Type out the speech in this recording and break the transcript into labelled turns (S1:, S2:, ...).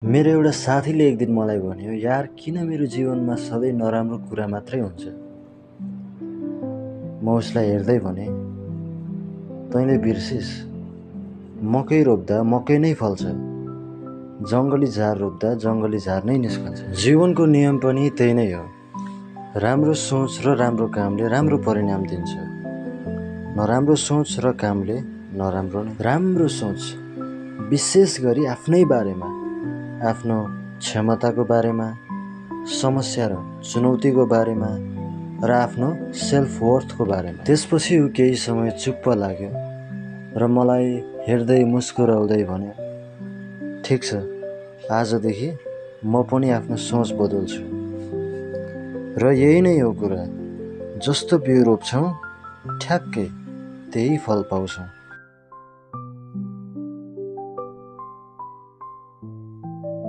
S1: मेरो एउटा साथीले एक दिन मलाई भन्यो, यार किन मेरो जीवनमा सधैँ नराम्रो कुरा मात्रै हुन्छ। म उसलाई हेर्दै भने, तैँले बिर्सिस्, मकै रोप्दा मकै नै फल्छ, जङ्गली झार रोप्दा जङ्गली झार नै निस्कन्छ। जीवनको नियम पनि त्यही नै हो। राम्रो सोच र राम्रो कामले राम्रो परिणाम दिन्छ, नराम्रो सोच र कामले नराम्रो नै। राम्रो सोच विशेष गरी आफ्नै बारेमा, आफ्नो क्षमताको बारेमा, समस्या र चुनौतीको बारेमा र आफ्नो सेल्फ वर्थको बारेमा। त्यसपछि ऊ केही समय चुप्प लाग्यो र मलाई हेर्दै मुस्कुराउँदै भन्यो, ठिक छ, आजदेखि म पनि आफ्नो सोच बदल्छु। र यही नै हो कुरा, जस्तो बिउ रोप्छौँ ठ्याक्कै त्यही फल पाउँछौँ।